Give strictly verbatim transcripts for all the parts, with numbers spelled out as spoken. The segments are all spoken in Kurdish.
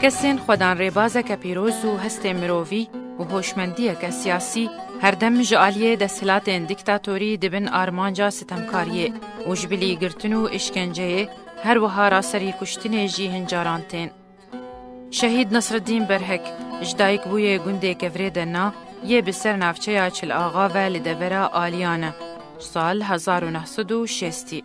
Kesên xwedan rêbazeke pîroz û hestê mirovî û hoşmendiyeke siyasî her dem ji aliyê desthilatên dîktatorî di bin armanca sitemkariyê û ji bilî girtin û îşkenceyê, her wiha raserî kuştinê jî hin caran tên. Şehîd Nesreddîn Berhek ji dayikbûyê gundê Kevrê Dena yê bi ser navçeya Çil Axa ve li devera Aliyan e, sal hezar û neh sed û şêstî.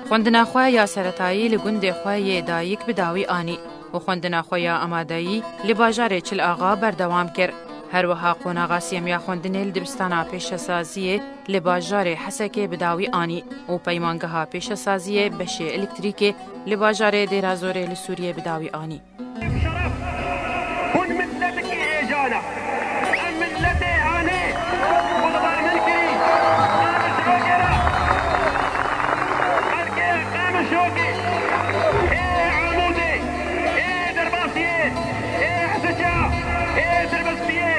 Xwendina xwe ya seretayî li gundê xwe yê dayik bi dawî anî û xwendina xwe ya amadeyî li bajarê Çil Axa berdewam kir. Her wiha qonaxa sêmiya xwendinê li dibistana pêşesaziyê li bajarê Hesekê bi dawî anî û peymangeha pêşesaziyê beşê elektrîkê li bajarê Dêrazorê li Sûriyê bi dawî anî. Şeref, hûn miletekî hêja ne. Em miletê anê, xwe li ber min kirî. Qamişlokê re. Xelkê Qamişlokê. Ê Amûdê. Ê Derbasiyê. Ê Hesica. Ê Dirbestiyê.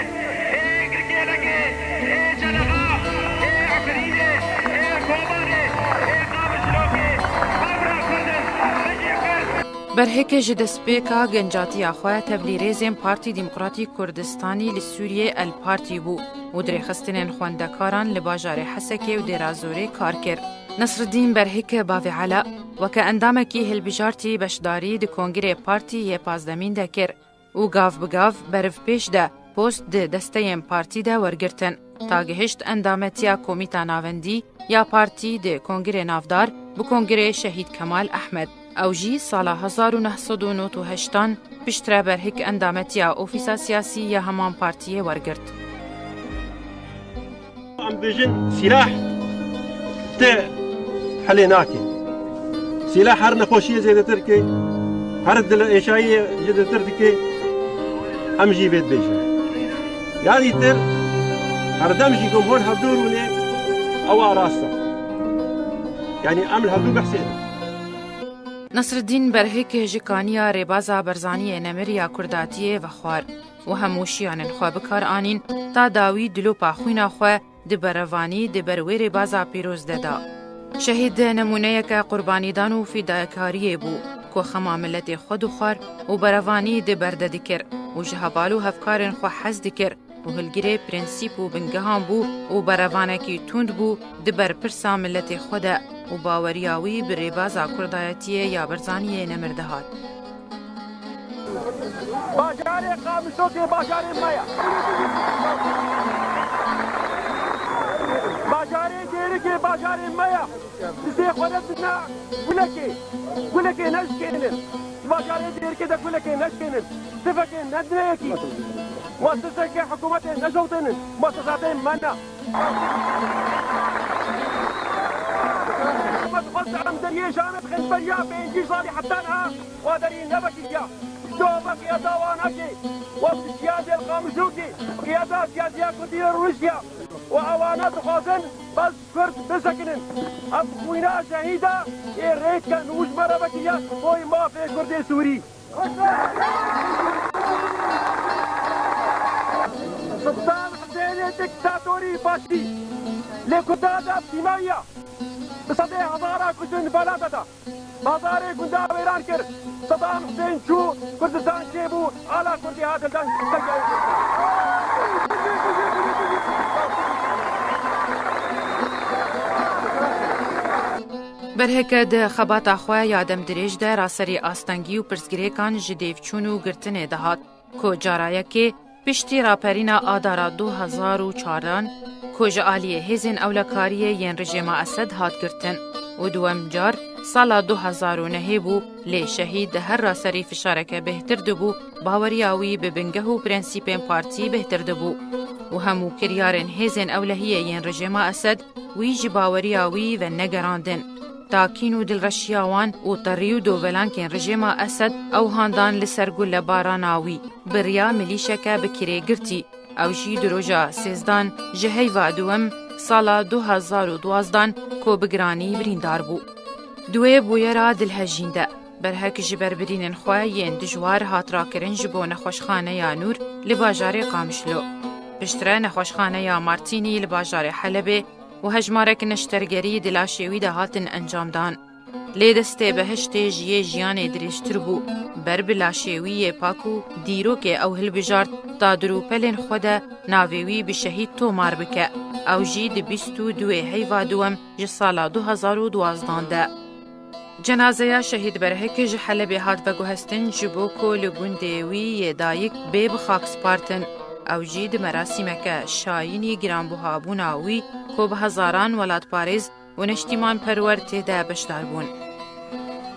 Ê Girkêlekê. Ê Çelexa. Ê Efrînê. Ê Kobanê. Ê Qamişlokê. Evra Kurd in. Bijî Kurd. Berheke ji destpêka gencatiya xwe tevlî rêzên Partî Demokratîk Kurdistanî li Sûriyê El Partî bû û di rêxistinên xwendekaran li bajarê Hesekê û Dêrazorê kar kir. Nesreddîn Berheke Bavê Ela weke endamekî hilbijartî beşdarî di Kongirê Partî yê pazdemîn de kir û gav bi gav berivpêş de post di desteyên partî de wergirtin, ta gihişt endametiya Komîta Navendî ya partî di Kongirê Navdar bi Kongirê Şehîd Kemal Ehmed. Ew jî sala hezar û neh sed û nod û heştan piştre berhik endametiya ofîsa siyasî ya heman partiyê wergirt. Em bêjin, sîlah te helê nake. Sîlah her nexweşiyê zêdetir ke, her dil êşayiyê zêdetir dike, em jî vê dibêjin. Yanî tir, herdem jî ku em hol hevdû rûnê, ew a rast e. Yanî em li hevdû behsê ne. Nesreddîn Berhik ji kaniya rêbaza Berzaniyê Nemir ya Kurdatiyê vexwar û hemû şiyanên xwe bi kar anîn ta dawî dilopa xwîna xwe di berevanî di ber wê rêbaza pîroz de da. Şehîd nemûneyeke qurbanîdan û fîdakariyê bû ku xema miletê xwe dixwar û berevanî di ber de dikir û ji heval û hevkarên xwe hez dikir û hilgirê prensîp û bingehan bû û berevanekî tund bû di berpirsa miletê xwe de û baweriya wî bi rêbaza kurdayetiyê ya Berzaniyê Nemir dihat. Bajarê Qamişlokê bajarê me ye. Bajarê Dêrikê bajarê me ye. Dizê xwe re dine gulekê. Gulekê neşkênin. Bajarê Dêrikê de gulekê neşkênin. Sifekê nedine yekî. Mueseseke hikûmetê neşewtênin. Muesesatê me ne. Me dixwest em deriyê janê bixin beriya pêncî salî heta niha. Wa derî nevekiriya. Ji dova qiyada wana jî, wa bi siyasê li Qamişlokê, qiyada siyasiya Kurdî li Rûsya. Wa ewana dixwazin bes Kurd bisekinin. Ev xwîna şehîda ê rêdken û ji me re vekiriya boy mafê Kurdê Sûrî. Saddam Husênê diktatorî faşî. Lê Kurda de sîmawiya. Bi sedê hezara kuştin belata da. Bazarê gunda wêran kir. Sedam Husên çû, Kurdistan çêbû, ala Kurdî hat hildan. Berheke di xebata xwe ya demdirêj de raserî astengî û pirsgirêkan ji dêvçûn û girtinê dihat. Ku cara yekê piştî raperîna Adara du hezar û çardan ku ji aliyê hêzên ewlekariyê yên rejêma Esed hat girtin û duwem car sala du hezar û nehê bû, lê şehîd di her raserî fişareke bêhtir dibû, baweriya wî bi bingeh û prensîpên partî bêhtir dibû û hemû kiryarên hêzên ewlehiyê yên rejêma Esed wî ji baweriya wî venegerandin. Takîn û dilreşiya wan û terî û dovelankên rejêma Esed ew handan li ser gulebarana wî. Bi riya milîşeke bi kirê girtî, ew jî di roja sêzdan ji heyva duwem sala du hezar û duwazdan ku bi giranî birîndar bû. Di wê bûyera dilhejîn de, berhek ji ber birînên xwe yên dijwar hat rakirin ji bo nexweşxaneya Nûr li bajarê Qamişlo. Piştre nexweşxaneya Martînî li bajarê Helebê û hejmarek neştergerî di laşê wî de hatin encamdan. Lê destê behiştê ji yê jiyanê dirêjtir bû. Ber bi laşê wî yê pak û dîrokê ew hilbijart, ta di rûpelên xwe de navê wî bi şehîd tomar bike. Ew jî di bîst û duê heyva duwem ji sala du hezar û duwazdan de. Cenazeya Şehîd Berhik ji Helebê hat veguhestin, ji bo ku li gundê wî yê dayik bê bi xak spartin. Ew jî di merasîmeke şayînî giranbuhabûna wî ku bi hezaran welatparêz û niştîmanperwer tê de beşdar bûn.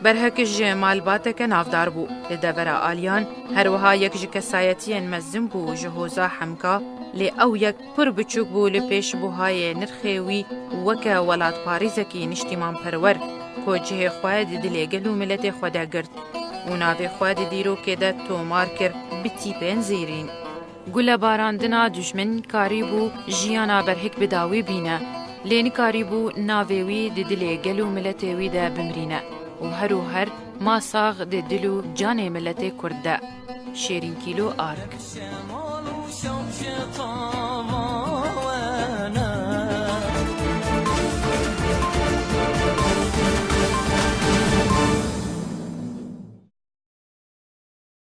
Berhik ji malbateke navdar bû. Li devera aliyan her wiha yek ji kesayetiyên mezin bû ji hoza Hemka, lê ew yek pir biçûk bû li pêş buhayê nirxê wî weke welatparêzekî niştîmanperwer, ku cihê xwe di dilê gel û miletê xwe de girt û navê xwe di dîrokê de tomar kir bi tîpên zêrîn. Gulebarandina dijmin karîbû jiyana Berhik bi dawî bîne, lê nikarîbû navê wî di dilê gel û miletê wî de bimrîne û her û her ma sax di dil û canê miletê Kurd de. Şêrîn Kîlo Ark.